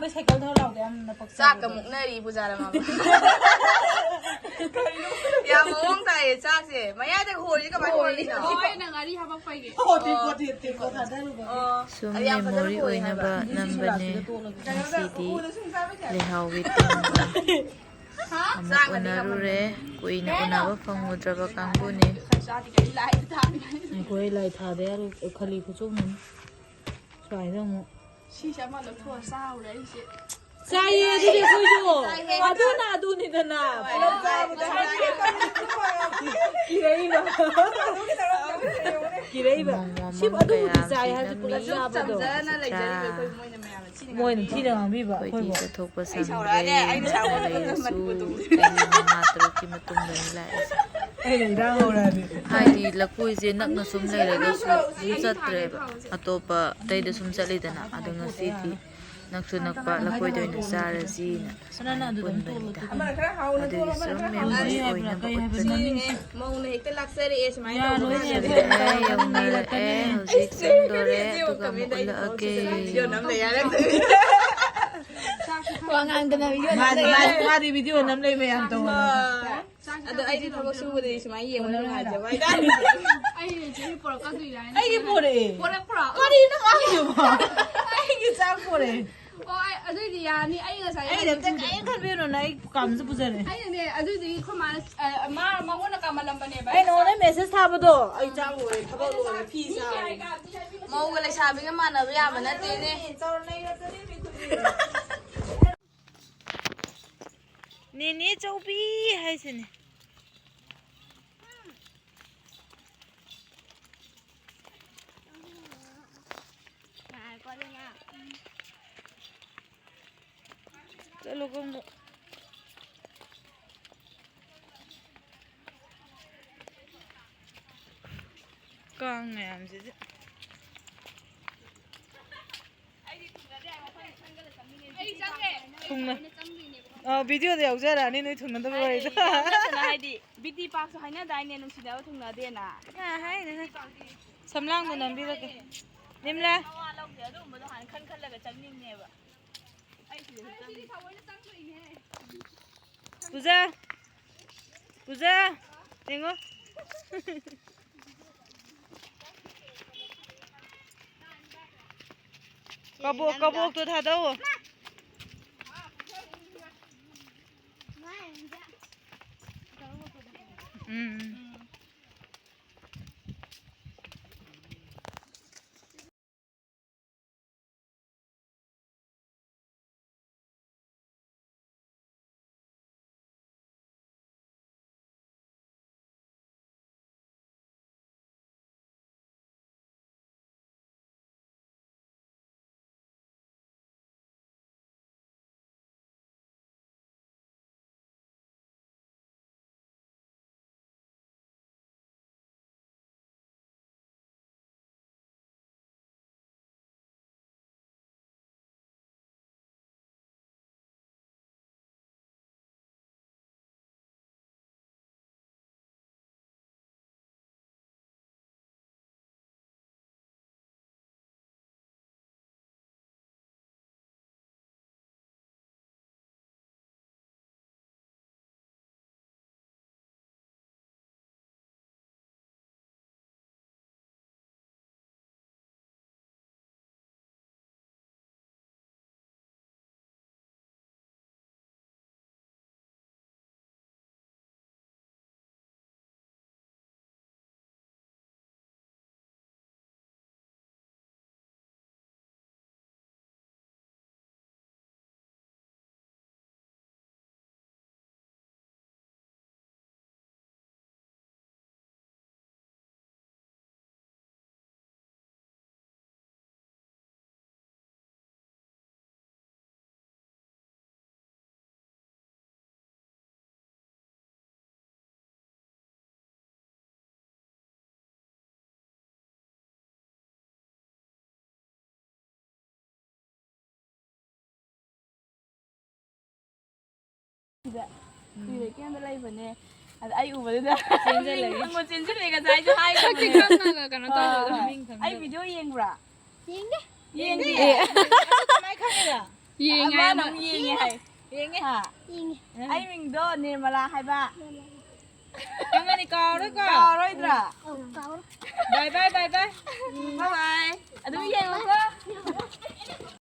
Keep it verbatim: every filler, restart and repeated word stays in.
Cycle ꯊꯧꯔ ꯂꯥꯎꯗ ꯌꯥꯝꯅ ꯄꯛꯆꯕꯗꯣ꯫ ꯆꯥꯛꯀ ꯃꯨꯛꯅꯔꯤ ꯄꯨꯖꯥꯔ ꯃꯥꯃ꯫ ꯌꯥꯝ ꯃꯑꯣꯡ ꯇꯥꯏꯌꯦ ꯆꯥꯛꯁꯦ꯫ ꯃꯌꯥꯏꯗ ꯍꯣꯔꯤꯁꯦ ꯀꯃꯥꯏꯅ ꯍꯣꯔꯤꯅꯣ? ꯍꯣꯏ, ꯅꯪ ꯉꯥꯔꯤ ꯍꯥꯄꯛꯄꯒꯤ꯫ ꯑꯣ, ꯇꯦꯡꯀꯣꯠ, ꯇꯦꯡꯀꯣꯠ ꯊꯥꯗꯔꯨꯕ꯫ ꯑꯣ, ꯁꯨꯝ ꯑꯗꯨ ꯌꯥꯝ ꯐꯖꯅ memory ꯍꯣꯔꯤ ꯍꯥꯏꯕ꯫ ꯑꯣꯏꯅꯕ ꯅꯝꯕꯅꯦ ꯉꯁꯤꯗꯤ꯫ ꯂꯩꯍꯥꯎꯒꯤ ꯇꯤꯝꯒ ꯑꯃꯨꯛ ꯆꯥꯛ ꯑꯅꯤ ꯎꯅꯔꯨꯔꯦ꯫ ꯀꯨꯏꯅ ꯎꯅꯕ ꯐꯪꯉꯨꯗ꯭ꯔꯕ ꯀꯥꯡꯕꯨꯅꯤ꯫ ꯑꯩꯈꯣꯏ ꯂꯥꯏ ꯊꯥꯗ ꯌꯥꯔꯣꯏ꯫ ꯈꯂꯤ ꯈꯨꯆꯨꯝꯅꯤ꯫ ꯁ꯭ꯋꯥꯏꯗ ꯑꯃꯨꯛ꯫ ꯁꯤꯁꯦ ꯑꯃ ꯂꯧꯊꯣꯛꯑ ꯆꯥꯔꯨꯔꯦ ꯑꯩꯁꯦ꯫ ꯆꯥꯏꯌꯦ ꯑꯗꯨꯗꯤ ꯑꯩꯈꯣꯏꯁꯨ꯫ ꯆꯥꯏꯌꯦ꯫ ꯑꯗꯨꯅ ꯑꯗꯨꯅꯤꯗꯅ꯫ ꯄꯨꯂꯞ ꯆꯥꯕꯗ꯫ ꯀꯤꯔꯛꯏꯕ꯫ ꯀꯤꯔꯛꯏꯕ꯫ ꯃꯣꯃꯣ ꯁꯤ ꯑꯗꯨꯕꯨꯗꯤ ꯆꯥꯏ ꯍꯥꯏꯔꯁꯨ ꯄꯨꯂꯞ ꯆꯥꯕꯗꯣ꯫ ꯆꯝꯖꯅ ꯂꯩꯖꯔꯤꯕ ꯑꯩꯈꯣꯏ ꯃꯣꯏꯅ ꯃꯌꯥꯝꯅ ꯊꯤꯅ ꯃꯣꯏꯅ ꯉꯥꯡꯕꯤꯕ꯫ ꯊꯤꯅ ꯉꯥꯡꯕꯤꯕ ꯑꯩꯈꯣꯏꯗꯤ ꯑꯩꯈꯣꯏꯕꯨ꯫ ꯆꯠꯊꯣꯛꯄ ꯑꯩ ꯁꯪꯗ꯭ꯔꯦ꯫ ꯁꯥꯎꯔꯛꯑꯅꯦ꯫ ꯑꯩꯅ ꯅꯛꯅ ꯁꯥꯎꯔꯛꯑꯒ ꯂꯩꯔꯁꯨ ꯃꯅꯤꯄꯨꯔ ꯇꯧꯕꯁꯦ꯫ ꯆꯍꯤ ꯃꯉꯥ ꯇꯔꯨꯛꯀꯤ ꯃꯇꯨꯡꯗꯅꯤ ꯂꯥꯛꯏꯁꯦ꯫ ꯑꯩꯅ ꯏꯔꯥꯡ ꯍꯧꯔꯛꯑꯗꯤ꯫ ꯍꯥꯏꯗꯤ ꯂꯐꯣꯏꯁꯦ ꯅꯛꯅ ꯁꯨꯝ ꯂꯩꯔꯒꯁꯨ ꯁꯨꯝ ꯆꯠꯇ꯭ꯔꯦꯕ꯫ ꯑꯇꯣꯞꯄ ꯑꯇꯩꯗ ꯁꯨꯝ ꯆꯠꯂꯤꯗꯅ꯫ ꯑꯗꯣ ꯉꯁꯤꯗꯤ ꯅꯛꯁꯨ ꯅꯛꯄ ꯂꯐꯣꯏꯗ ꯑꯣꯏꯅ ꯆꯥꯔꯁꯤꯅ ꯁꯨꯃꯥꯏꯅ ꯄꯨꯟꯕꯅꯤꯗ꯫ ꯑꯗꯨꯒꯤ ꯁꯨꯝ memory ꯑꯣꯏꯅꯕ ꯎꯠꯄꯅꯤ꯫ ꯃꯧꯅ ꯍꯦꯛꯇ ꯂꯥꯛꯆꯔꯛꯑꯦ ꯁꯨꯃꯥꯏꯅ ꯇꯧꯕ ꯀꯥꯟꯗ꯫ ꯌꯧꯅꯔꯛꯑꯦ, ꯌꯧꯅꯔꯛꯑꯦ꯫ ꯍꯧꯖꯤꯛ ꯆꯪꯗꯣꯔꯦ, ꯑꯗꯨꯒ ꯑꯃꯨꯛ ꯎꯠꯂꯛꯑꯒꯦ꯫ Video ꯅꯝ ꯂꯩ ꯍꯥꯏꯔꯛꯇꯣꯏꯅꯦ꯫ ꯋꯥ ꯉꯥꯡꯗꯅ video ꯅꯝ ꯃꯥꯗꯤ, ꯂꯩ꯫ ꯃꯥꯗꯤ, ꯃꯥꯗꯤ video ꯅꯝ ꯂꯩ ꯃꯌꯥꯝ ꯇꯧꯕꯅꯦ꯫ ꯑꯗꯣ ꯑꯩꯗꯤ ꯊꯕꯛ ꯁꯨꯕꯗꯗꯤ ꯁꯨꯃꯥꯏꯅ ꯌꯦꯡꯕ ꯅꯨꯡꯉꯥꯏꯖꯕ ꯍꯥꯏꯇꯥꯔꯦ꯫ ꯑꯩꯅ ꯏꯆꯦꯒꯤ ꯄꯣꯔꯛꯀꯗꯣꯏꯅꯦ ꯍꯥꯏꯅ꯫ ꯑꯩꯒꯤ ꯄꯣꯔꯛꯑꯦ꯫ ꯄꯣꯔꯛꯄ꯭ꯔꯣ? ꯀꯔꯤꯅꯣ ꯍꯥꯏꯁꯤꯕꯣ? ꯑꯩꯒꯤ ꯆꯥꯛ ꯄꯣꯔꯛꯑꯦ꯫ ꯑꯣ, ꯑꯩ, ꯑꯗꯨꯏꯗꯤ ꯌꯥꯅꯤ꯫ ꯑꯩ ꯉꯁꯥꯏ ꯑꯩꯅ ꯑꯝꯇ ꯀꯔꯤꯝ ꯈꯟꯕꯤꯔꯨꯅꯨ, ꯑꯩ ꯀꯥꯝꯁꯨ ꯄꯨꯖꯔꯦ꯫ ꯑꯩꯅꯅꯦ, ꯑꯗꯨꯗꯨꯒꯤ ꯑꯩꯈꯣꯏ ꯃꯥꯅ, ꯑ, ꯃꯥ, ꯃꯉꯣꯟꯗ ꯀꯥꯝꯍꯜꯂꯝꯕꯅꯦꯕ꯫ ꯑꯩ ꯅꯉꯣꯟꯗ message ꯊꯥꯕꯗꯣ ꯑꯩ ꯆꯥꯛ ꯂꯣꯏꯔꯦ, ꯊꯕꯛ ꯂꯣꯏꯔꯦ, ꯐꯤ ꯁꯥꯔꯦ꯫ ꯃꯧꯒ ꯂꯩꯁꯥꯕꯤꯒ ꯃꯥꯟꯅꯕ ꯌꯥꯕ ꯅꯠꯇꯦꯅꯦ꯫ ꯅꯦꯅꯦ ꯆꯧꯕꯤ ꯍꯥꯏꯁꯤꯅꯦ꯫ ꯆꯠꯂꯣ ꯀꯣꯡꯕ꯫ ꯀꯥꯡ ꯃꯌꯥꯝꯁꯤꯗꯤ꯫ ꯊꯨꯡꯅ-, ꯑ, video ꯗ ꯌꯥꯎꯖꯔꯛꯑꯅꯤ ꯅꯣꯏ ꯊꯨꯡꯅꯗꯕ ꯋꯥꯔꯤꯗꯣ꯫ ꯌꯥꯝꯅ ꯍꯥꯏꯗꯤ, ꯕꯤ ꯇꯤ ꯄꯥꯛꯁꯨ ꯍꯥꯏꯅꯗꯥꯏꯅꯦ, ꯅꯨꯡꯁꯤꯅꯕ ꯊꯨꯡꯅꯗꯦꯅ꯫ ꯑ, ꯍꯥꯏꯅꯦ, ꯍꯥꯏ-, ꯁꯝꯂꯥꯡꯗꯣ ꯅꯝꯕꯤꯔꯒꯦ꯫ ꯅꯤꯝꯂꯥ꯫ ꯃꯋꯥ ꯂꯧꯗꯦ, ꯑꯗꯨꯒꯨꯝꯕꯗꯣ ꯍꯥꯟꯅ ꯈꯟ ꯈꯜꯂꯒ ꯆꯪꯅꯤꯡꯉꯦꯕ꯫ ꯄꯨꯖꯥ, ꯄꯨꯖꯥ, ꯌꯦꯡꯉꯣ꯫ ꯀꯕꯣꯛ, ꯀꯕꯣꯛꯇꯣ ꯊꯥꯗꯧꯑꯣ꯫ ꯎꯝ, ꯎꯝ꯫ ꯁꯤꯗ ꯀꯨꯏꯔꯦ ꯀꯦꯝꯗ ꯂꯩꯕꯅꯦ꯫ ꯑꯗ ꯑꯩ ꯎꯕꯗꯨꯗ ꯆꯦꯟꯖꯜꯂꯛꯏ꯫ ꯅꯪꯕꯨ ꯆꯦꯟꯖꯜꯂꯛꯑꯦ ꯉꯁꯥꯏꯁꯨ ꯍꯥꯏꯈ꯭ꯔꯕꯅꯦ꯫ ꯁꯛꯇꯤ ꯈꯪꯉꯒ ꯀꯩꯅꯣ ꯇꯧꯕꯗꯣ꯫ ꯑꯥ꯫ ꯃꯤꯡ ꯈꯪꯗꯕ꯫ ꯑꯩ ꯚꯤꯗꯤꯑꯣ ꯌꯦꯡꯕ꯭ꯔꯥ? ꯌꯦꯡꯗꯦ꯫ ꯌꯦꯡꯗꯦ? ꯑꯦ꯫ ꯀꯃꯥꯏ ꯈꯪꯉꯤꯕ? ꯌꯦꯡꯉꯦ ꯍꯥꯏ ꯑꯃꯅ ꯑꯃ꯫ ꯑꯃꯨꯛ ꯌꯦꯡꯉꯦ ꯍꯥꯏ꯫ ꯌꯦꯡꯉꯦ꯫ ꯍꯥ? ꯌꯦꯡꯉꯦ꯫ ꯑꯩ ꯃꯤꯡꯗꯣ ꯅꯤꯔꯃꯂꯥ ꯍꯥꯏꯕ꯫ ꯈꯪꯉꯅꯤ, ꯀꯥꯎꯔꯣꯏꯀꯣ꯫ ꯀꯥꯎꯔꯣꯏꯗ꯭ꯔꯥ? ꯑꯧ, ꯀꯥꯎꯔꯣꯏ꯫ Bye bye, bye bye꯫ Bye bye꯫ ꯑꯗꯨꯝ ꯌꯦꯡꯉꯨꯀꯣ꯫